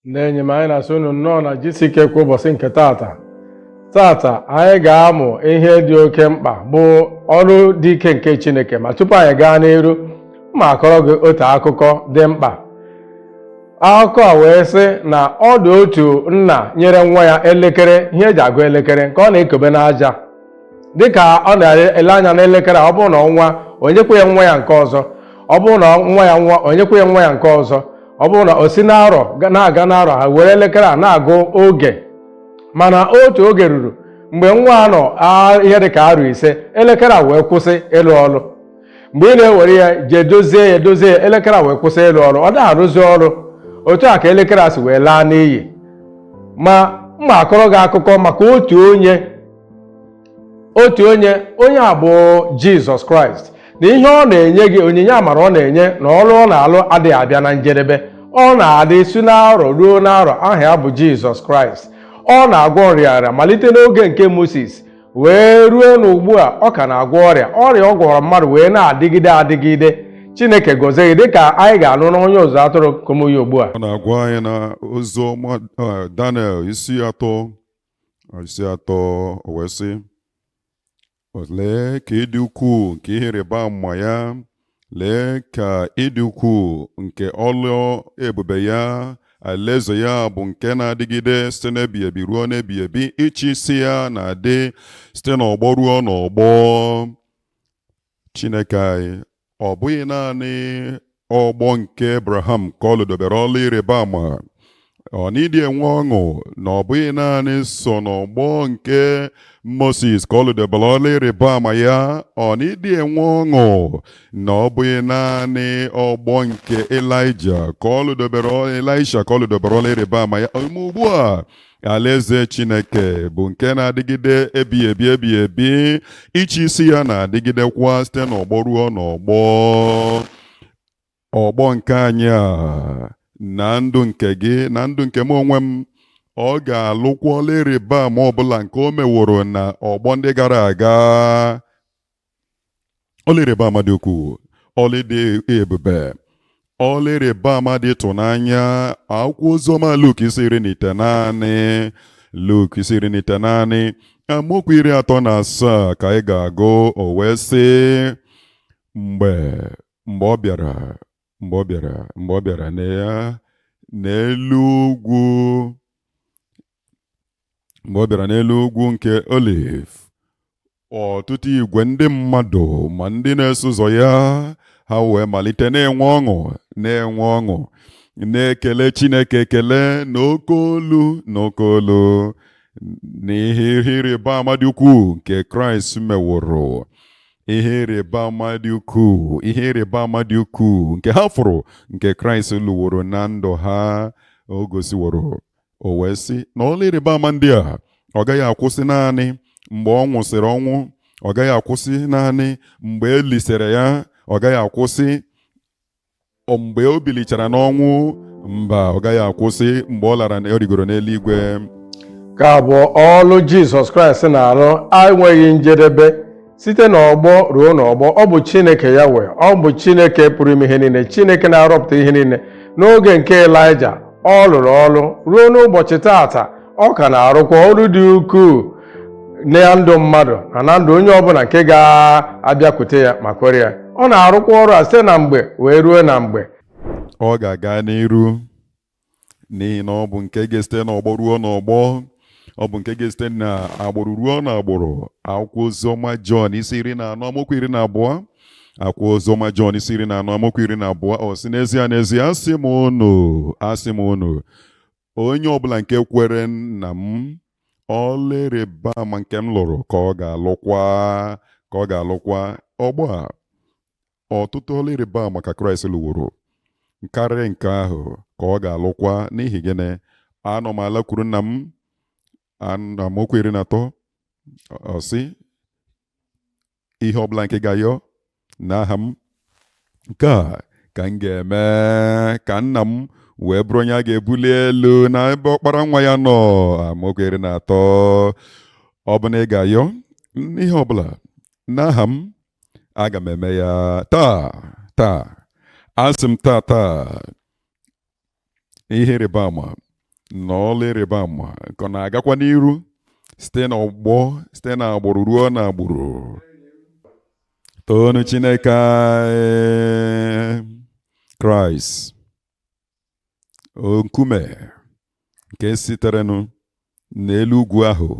Ndị enyi m, anyị na-asị unu nnọọ na GCK kwa ụbọchị nke tata. Tata anyị ga-amụ ihe dị oke mkpa, bụ ọrụ dị ike nke Chineke. Ma tupu anyị gaa n'iru, ma akọrọ gị otu akụkọ dị mkpa. Akụkọ a wee sị na ọ dị otu nna nyere nwa ya elekere, ihe eji agụ elekere, nke ọ na-ekobe n'aja. Dịka ọ na-ele anya n'elekere a, ọ bụrụ na ọnwa onyekwa ya nwa ya nke ọzọ, ọ bụrụ na nwa ya nwa onyekwa ya nwa ya nke ọzọ, ọ bụrụ na o si n'arọ na-aga n'arọ, ha were elekere a na-agụ oge. Mana otu oge ruru mgbe nwa a nọ ihe dị ka arọ 5, elekere a wee kwụsị ịlụ ọrụ. Mgbe ị na-ewere ya jee dozie ya, dozie ya, elekere a wee kwụsị ịlụ ọrụ, ọ na-arụzi ọrụ. Otu a ka elekere a si wee laa n'iyi. Ma mma akọrọ gị akụkọ maka otu onye, otu onye, onye a bụ Jizọs Kraịst, na ihe ọ na-enye gị, onyinye amara ọ na-enye na ọrụ ọ na-alụ adịghị abịa na njedebe. Ọ na-adị si n'arọ ruo n'arọ. Aha ya bụ Jizọs Kraịst. Ọ na-agwọ nrịanrịa malite n'oge nke Moses wee ruo n'ugbu a. Ọ ka na-agwọ ọrịa. Ọrịa ọ gwọrọ mmadụ wee na-adịgide adịgide. Chineke gọzie gị dịka anyị ga-anụ n'onye ọzụzụ atụrụ Kumuyi ugbu a. Ọ na-agwa anyị na Oziọma Daniel isi 3, isi 3, o wee sị, "Lee ka ịdị ukwuu nke ihe ịrịba ama ya, lee ka ịdị ukwuu nke ọlụ ebube ya! Alaeze ya bụ nke na-adịgide site n'ebighị ebi ruo n'ebighị ebi, ịchị isi ya na-adị site n'ọgbọ ruo n'ọgbọ." Chineke anyị, ọ bụghị naanị ọgbọ nke Abraham ka ọ lụdobere ọlụ ịrịba ama. Ọ n'ịdị enwe ọṅụ na ọ bụghị naanị so n'ọgbọ nke Moses ka ọ lụdobere ọlụ ịrịba ama ya. Ọ n'ịdị enwe ọṅụ na ọ bụghị naanị ọgbọ nke Elijah ka ọ lụdobere, Elisha ka ọ lụdobere ọlụ ịrịba ama ya. Ma ugbu a, alaeze Chineke bụ nke na-adịgide ebighị ebi, ebighị ebi. Ịchị isi ya na-adịgidekwa site n'ọgbọ ruo n'ọgbọ. Ọgbọ nke anyị a, na ndụ nke gị na ndụ nke m onwe m, ọ ga-alụkwa ọlụ ịrịba ama ọbụla nke o meworo na ọgbọ ndị gara aga. Ọlụ ịrịba ama dị ukwuu, ọlụ dị ebube, ọlụ ịrịba ama dị ịtụnanya. Akwụkwọ Oziọma Luk isi 19, Luk isi 19, amaokwu 37 ka anyị ga-agụ. O wee sị, mgbe ọ bịara, mgbe ọ bịara, mgbe ọ bịara na ya n'elu ugwu, mgbe ọ bịara n'elu ugwu nke Olive, ọtụtụ igwe ndị mmadụ ma ndị na-eso ụzọ ya, ha wee malite na-enwe ọṅụ, na-enwe ọṅụ, na-ekele Chineke ekele n'oke olu, n'oke olu, n'ihe ịrịba ama dị ukwuu nke Kraịst meworo, ihe ịrịba ama dị ukwuu, ihe ịrịba ama dị ukwuu nke ha fụrụ, nke Kraịst lụworo na ndụ ha, o gosiworo. O wee sị na ọlụ ịrịba ama ndị a, ọ gaghị akwụsị naanị mgbe ọ nwụsịrị ọnwụ, ọ gaghị akwụsị naanị mgbe e lisere ya, ọ gaghị akwụsị mgbe o bilichara n'ọnwụ. Mba, ọ gaghị akwụsị mgbe ọ lara, ọ rigoro n'eluigwe. Ka bụ ọlụ Jizọs Kraịst na-arụ enweghị njedebe site n'ọgbọ ruo n'ọgbọ. Ọ bụ Chineke ya wee, ọ bụ Chineke pụrụ ime ihe niile, Chineke na-arọpụta ihe niile. N'oge nke Elaịja, ọ lụrụ ọlụ. Ruo n'ụbọchị tata, ọ ka na-arụkwa ọrụ dị ukwuu na ndụ mmadụ na na ndụ onye ọbụla nke ga-abịakwute ya ma kwere ya. Ọ na-arụkwa ọrụ a site na mgbe wee ruo na mgbe. Ọ ga-aga n'iru, n'ihi na ọ bụ nke ga-esite n'ọgbọ ruo n'ọgbọ, ọ bụ nke ga-esite na agbụrụ ruo n'agbụrụ. Akwụkwọ Oziọma Jọn isi 14, amaokwu 12. Akwụkwọ Oziọma Jọn isi 14, amaokwu 12, ọ sị, "N'ezie, n'ezie, asị m unu, asị m unu, onye ọbụla nke kwere nna m, ọlụ ịrịba ama nke m lụrụ ka ọ ga-alụkwa, ka ọ ga-alụkwa." Ọgbọ a, ọtụtụ ọlụ ịrịba ama ka Kraịst lụworo. Karịrị nke ahụ ka ọ ga-alụkwa. N'ihi gịnị? Anọ m alakwuru nna m. Amaokwu 13, ọ sị, "Ihe ọbụla nke ga-ayọ n'aha m, nke a ka m ga-eme, ka nna m wee bụrụ onye a ga-ebuli elu na ebe ọkpara nwa ya nọ." Amaokwu 13, ọ bụ na ị ga-ayọ ihe ọbụla n'aha m, aga m eme ya. Taa, taa, asị m, taa, taa, ihe ịrịba ama. Na ọlụ ịrịba ama nke ọ na-agakwa n'iru site n'ọgbọ, site n'agbụrụ ruo n'agbụrụ. Toonu Chineke anyị. Kraịst, nkume nke siterenụ n'elu ugwu ahụ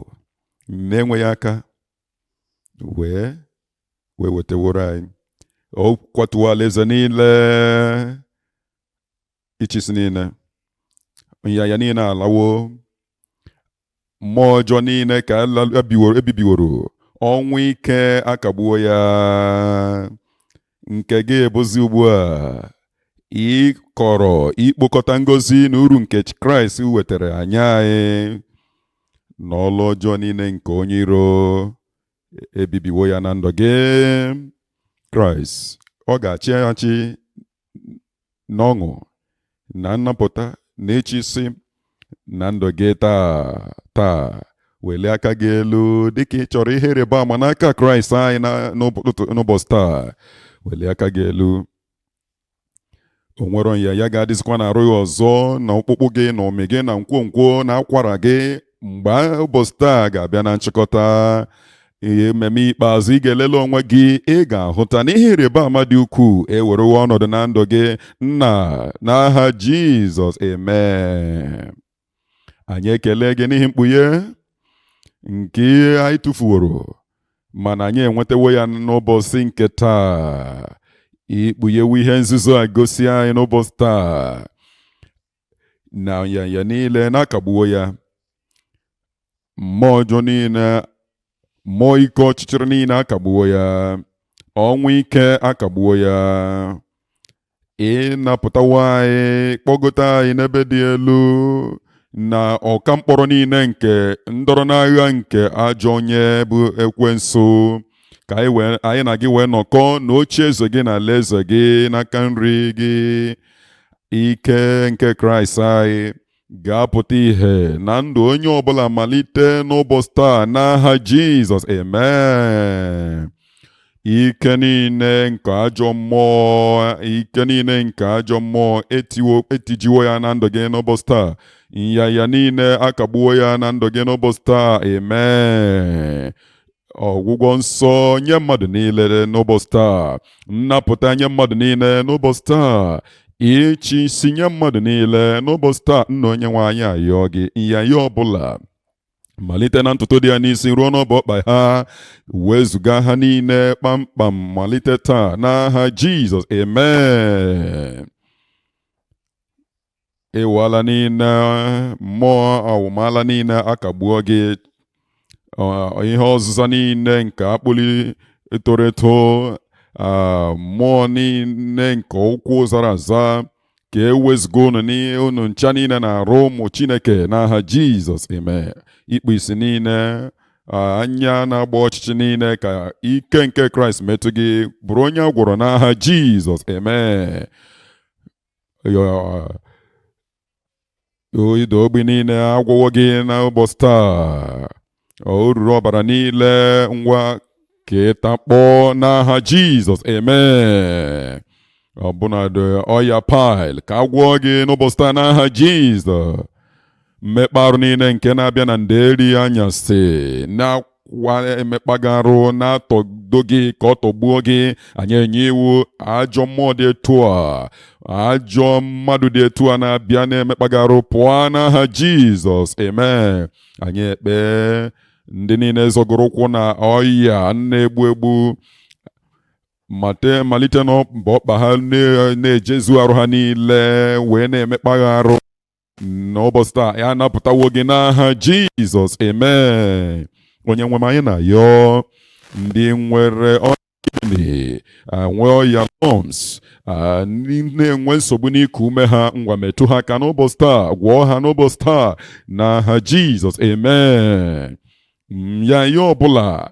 na-enweghị aka wee wetaworo anyị, o kwatuo alaeze niile, ịchịisi niile, nyanya niile alawo, mmụọ ọjọọ niile ka ebibiworo, ọnwụ ike akagbuo ya. Nke gị ebuzi ugbu a ịkọrọ ikpokọta ngozi na uru nke Kraịst wetara anyị n'ọlụ ọjọọ niile nke onye iro ebibiwo ya na ndụ gị. Kraịst ọ ga-achị achị n'ọṅụ na nnapụta na ịchị isi na ndụ gị taa. Taa, welie aka gị elu dịka ị chọrọ ihe ịrịba ama n'aka Kraịst anyị n'ụbọchị taa. Welie aka gị elu. O nwere ya ya ga-adịzikwa na arụ ya ọzọ na ọkpụkpụ gị na ụmị gị na nkwonkwo na akwara gị. Mgbe ụbọchị taa ga-abịa na nchịkọta ihe mmemme ikpeazụ, ị ga-elele onwe gị, ị ga-ahụta na ihe ịrịba ama dị ukwuu ewerewo ọnọdụ na ndụ gị. Nna, n'aha Jizọs, amen. Anyị ekele gị n'ihi mkpughe nke ihe anyị tụfuworo, mana anyị enwetawo ya n'ụbọchị nke taa. Ikpughewo ihe nzuzo a gosi anyị n'ụbọchị taa na nyanya niile na-akagbuo ya, mmụọ ọjọọ niile, mmụọ ike ọchịchịrị niile akagbuo ya, ọnwụ ike akagbuo ya. Ịnapụtawo anyị, kpọgote anyị n'ebe dị elu na ọka mkpọrọ niile nke ndọrọ n'agha nke ajọ onye bụ ekwensu, ka anyị na gị wee nọkọ n'oche eze gị na alaeze gị n'aka nri gị. Ike nke Kraịst anyị ga-apụta ìhè na ndụ onye ọbụla malite n'ụbọchị taa n'aha Jizọs, amen. Ike niile nke ajọ mmụọ, ike niile nke ajọ mmụọ etijiwo ya na ndụ gị n'ụbọchị taa. Nyanya niile akagbuo ya na ndụ gị n'ụbọchị taa, amen. Ọgwụgwọ nsọ nye mmadụ niile n'ụbọchị taa, nnapụta nye mmadụ niile n'ụbọchị taa, ịchị isi nye mmadụ niile n'ụbọchị taa. Nna, onye nwe anyị, ayọọ gị, nyanya ọbụla malite na ntutu dị ya n'isi ruo n'ọbụ ọkpa ha, wezụga ha niile kpamkpam malite taa n'aha Jizọs, amen. Ịwala niile, mmụọ awụmala niile akagbuo gị. Ihe ọzụza niile nke akpụli toro eto, mmụọ niile nke ụkwụ zara aza, ka e wezụga unu unu ncha niile na-arụ ụmụ Chineke n'aha Jizọs, amen. Ikpu isi niile, anya na-agba ọchịchị niile, ka ike nke Kraịst metụ gị, bụrụ onye a gwọrọ n'aha Jizọs, amen. Ịda ogbi niile agwọwo gị n'ụbọchị taa. O ruru ọbara niile, ngwa ka ịtakpọọ n'aha Jizọs, amen. Ọbụnadị ọya pile, ka agwọọ gị n'ụbọchị taa n'aha Jizọs. Mmekpa arụ niile nke na-abịa na nderi anyasị na-akwa emekpa arụ na-atọdo gị ka ọ tọgbuo gị, anyị enye iwu, ajọ mmụọ dị etu a, ajọ mmadụ dị etu a na-abịa na-emekpa gị arụ, pụọ n'aha Jizọs, amen. Anyị ekpe ndị niile zọgoro ụkwụ na ọya na-egbu egbu malite n'ọba ọkpa ha na-ejezu arụ ha niile wee na-emekpa ha arụ n'ụbọchị taa, ya napụtawo gị n'aha Jizọs, amen. Onye nwe m, anyị na-ayọ ndị nwere ọrịa kidney, nwee ọya lungs, ndị na-enwe nsogbu n'iku ume ha, ngwa metụ ha aka n'ụbọchị taa, gwọọ ha n'ụbọchị taa n'aha Jizọs, amen. Ya ihe ọbụla,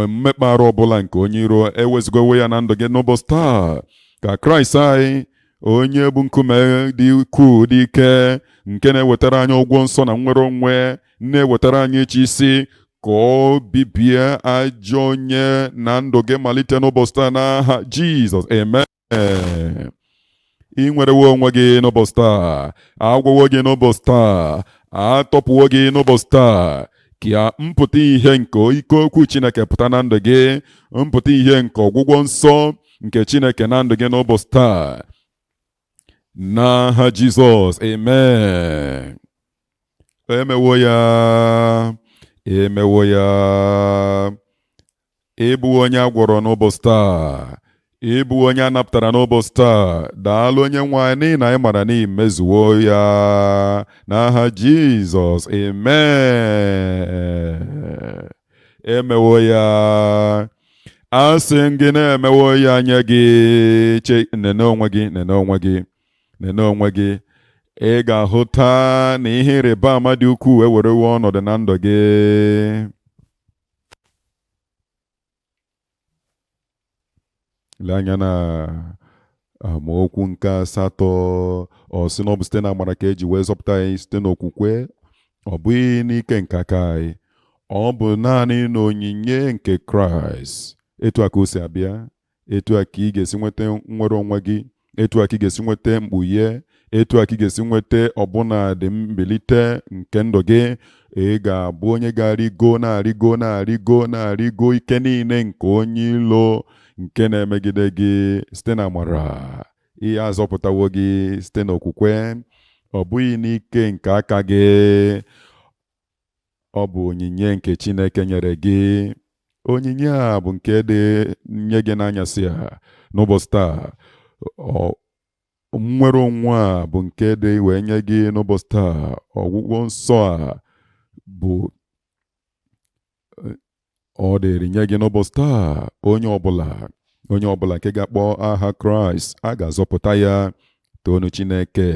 mmekpa arụ ọbụla nke onye iro, ewezugowo ya na ndụ gị n'ụbọchị taa. Ka Kraịst anyị, onye bụ nkume dị ukwuu, dị ike, nke na-ewetara anyị ụgwọ nsọ na nnwere onwe, na-ewetara anyị ịchị isi, ka ọ bibie ajọ onye na ndụ gị malite n'ụbọchị taa n'aha Jizọs, amen. Ị nwerewo onwe gị n'ụbọchị taa. Agwọwo gị n'ụbọchị taa. Atọpụwo gị n'ụbọchị taa. Ka mpụta ihe nke ike okwu Chineke pụta na ndụ gị, mpụta ihe nke ọgwụgwọ nsọ nke Chineke na ndụ gị n'ụbọchị taa. N'aha Jizọs, amen. Emewo ya, emewo ya. Ị bụ onye a gwọrọ n'ụbọchị taa. Ị bụ onye a napụtara n'ụbọchị taa. Daalụ onye nwe anyị n'ihi na anyị mara na i mezuwo ya. N'aha Jizọs, amen. Emewo ya. Asị m gị na-emewo ya nye gị. Che, nene onwe gị, nene onwe gị, nene onwe gị. Ị ga-ahụta na ihe ịrịba ama dị ukwuu ewerewo ọnọdụ na ndụ gị. Lee anya na amaokwu nke asatọ. Ọ sị na ọ bụ site na amara ka eji wee zọpụta anyị site n'okwukwe, ọ bụghị n'ike nke aka anyị, ọ bụ naanị n'onyinye nke Kraịst. Etu a ka o si abịa, etu a ka ị ga-esi nweta nnwere onwe gị, etu a ka ị ga-esi nweta mkpughe, etu a ka ị ga-esi nweta ọbụnadị mbilite nke ndụ gị. Ị ga-abụ onye ga-arịgo, na-arịgo, na-arịgo, na-arịgo ike niile nke onye ilo nke na-emegide gị site na amara. Ihe azọpụtawo gị site n'okwukwe, ọ bụghị n'ike nke aka gị. Ọ bụ onyinye nke Chineke nyere gị. Onyinye a bụ nke dị nye gị n'anyasị a n'ụbọchị taa. Nnwere onwe a bụ nke dị wee nye gị n'ụbọchị taa. Ọgwụgwọ nsọ a bụ ọ dịrị nye gị n'ụbọchị taa. Onye ọbụla, onye ọbụla nke ga-akpọ aha Kraịst, a ga-azọpụta ya. Toonu Chineke.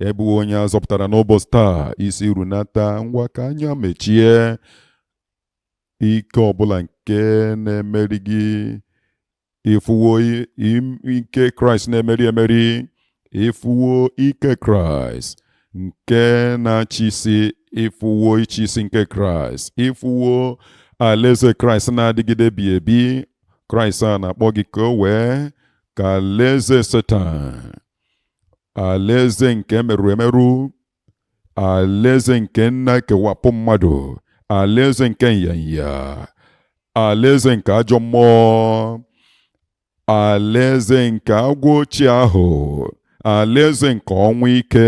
Ị bụ onye a zọpụtara n'ụbọchị taa. Isi runata, ngwa ka anya mechie. Ike ọbụla nke na-emeri gị, ịfụwo ike Kraịst na-emeri emeri, ịfụwo ike Kraịst nke na-achị isi, ịfụwo ịchị isi nke Kraịst, ịfụwo alaeze Kraịst na-adịgide ebi ebi. Kraịst a na-akpọ gị ka o wee ka alaeze Setan, alaeze nke emerụrụ emerụ, alaeze nke na-ekewapụ mmadụ, alaeze nke nyanya, alaeze nke ajọ mmụọ, alaeze nke agwọ ochie ahụ, alaeze nke ọnwụ ike,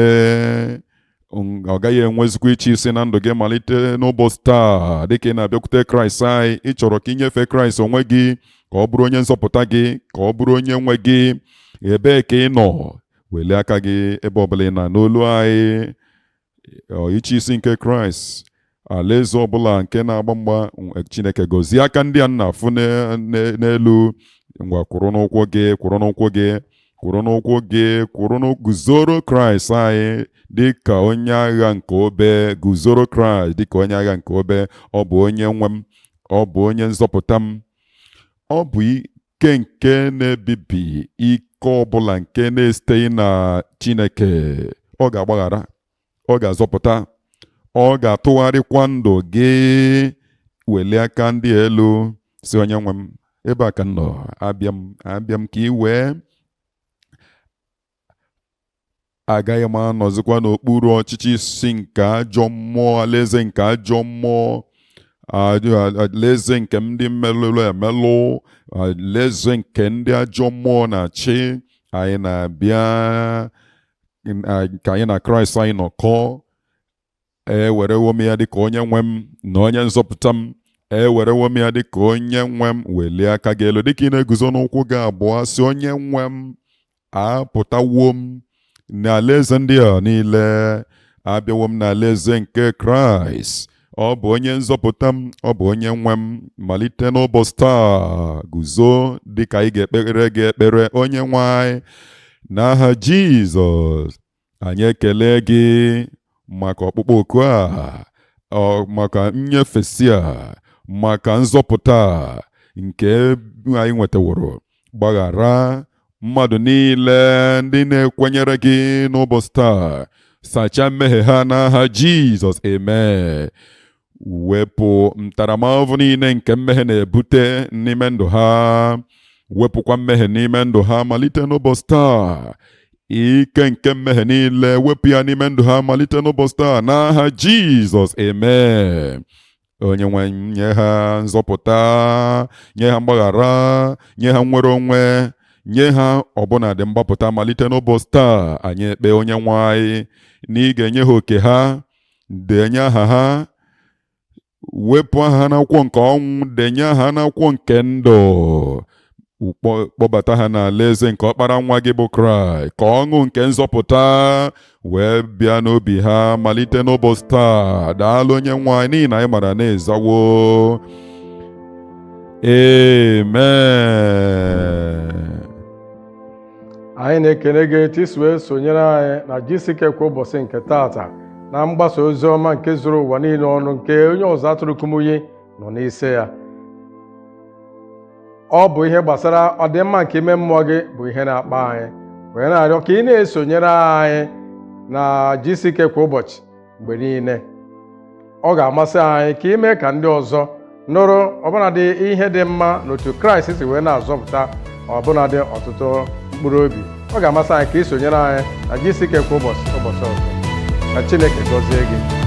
ọ gaghị enwezikwa ịchị isi na ndụ gị malite n'ụbọchị taa. Dịka ị na-abịakwute Kraịst anyị, ị chọrọ ka ị nyefee Kraịst onwe gị ka ọ bụrụ onye nzọpụta gị, ka ọ bụrụ onye nwe gị. Ebee ka ị nọ? Welie aka gị ebe ọbụla ị na n'olu anyị. Ịchị isi nke Kraịst, alaeze ọbụla nke na-agba mgba, Chineke gọzie aka ndị a na-afụ n'elu. Ngwa, kwụrụ n'ụkwụ gị, kwụrụ n'ụkwụ gị, kwụrụ n'ụkwụ gị, kwụrụ n'ụkwụ, guzoro Kraịst anyị dịka onye agha nke obe. Guzoro Kraịst dịka onye agha nke obe. Ọ bụ onye nwe m, ọ bụ onye nzọpụta m, ọ bụ ike nke na-ebibi ike ọbụla nke na-esiteghị na Chineke. Ọ ga-agbaghara, ọ ga-azọpụta, ọ ga-atụgharịkwa ndụ gị. Welie aka ndị elu, si onye nwe m, ebe a ka m nọ, abịa m, abịa m ka ị wee agaghị m anọzikwa n'okpuru ọchịchị isi nke ajọ mmụọ, alaeze nke ajọ mmụọ, alaeze nke ndị merụrụ emerụ, alaeze nke ndị ajọ mmụọ na-achị. Anyị na-abịa ka anyị na Kraịst anyị nọkọọ. Ewerewo m ya dịka onye nwe m na onye nzọpụta m. Ewerewo m ya dịka onye nwe m. Welie aka gị elu dịka ị na-eguzo n'ụkwụ gị abụọ, sị onye nwe m, apụtawo m n'alaeze ndị a niile, abịawo m n'alaeze nke Kraịst. Ọ bụ onye nzọpụta m, ọ bụ onye nwe m. Malite n'ụbọchị taa, guzo dịka anyị ga-ekpere gị ekpere. Onye nwe anyị, n'aha Jizọs, anyị ekele gị maka ọkpụkpọ oku a, maka nnyefesi a, maka nzọpụta a nke anyị nwetaworo. Gbaghara mmadụ niile ndị na-ekwenyere gị n'ụbọchị taa. Sachaa mmehie ha n'aha Jizọs, amen. Wepụ ntaramahụhụ niile nke mmehie na-ebute n'ime ndụ ha. Wepụkwa mmehie n'ime ndụ ha malite n'ụbọchị taa. Ike nke mmehie niile, wepụ ya n'ime ndụ ha malite n'ụbọchị taa, n'aha Jizọs, amen. Onye nwe m, nye ha nzọpụta, nye ha mgbaghara, nye ha nnwere onwe, nye ha ọbụnadị mgbapụta malite n'ụbọchị taa. Anyị ekpe, onye nwe anyị, na ị ga-enye ha oke ha. Denye aha ha, wepụ aha ha n'akwụkwọ nke ọnwụ, denye aha ha n'akwụkwọ nke ndụ. Kpọbata ha n'ala eze nke ọkpara nwa gị bụ Kraịst, ka ọṅụ nke nzọpụta wee bịa n'obi ha malite n'ụbọchị taa. Daalụ, onye nwe anyị, n'ihi na anyị mara na ịzawo. Amen. Anyị na-ekele gị etu isi wee sonyere anyị na GCK kwa ụbọchị nke tata na mgbasa ozi ọma nke zuru ụwa niile ọnụ, nke onye ọzụzụ atụrụ Kumuyi nọ n'isi ya. Ọ bụ ihe gbasara ọdịmma nke ime mmụọ gị bụ ihe na-akpa anyị wee na-arịọ ka ị na-esonyere anyị na GCK kwa ụbọchị mgbe niile. Ọ ga-amasị anyị ka ime ka ndị ọzọ nụrụ ọbụnadị ihe dị mma n'otu Kraịst si wee na-azọpụta ọbụnadị ọtụtụ mkpụrụ obi. Ọ ga-amasị anyị ka ị sonyere anyị na GCK kwa ụbọchị ụbọchị ọzọ. Ka Chineke gọzie gị.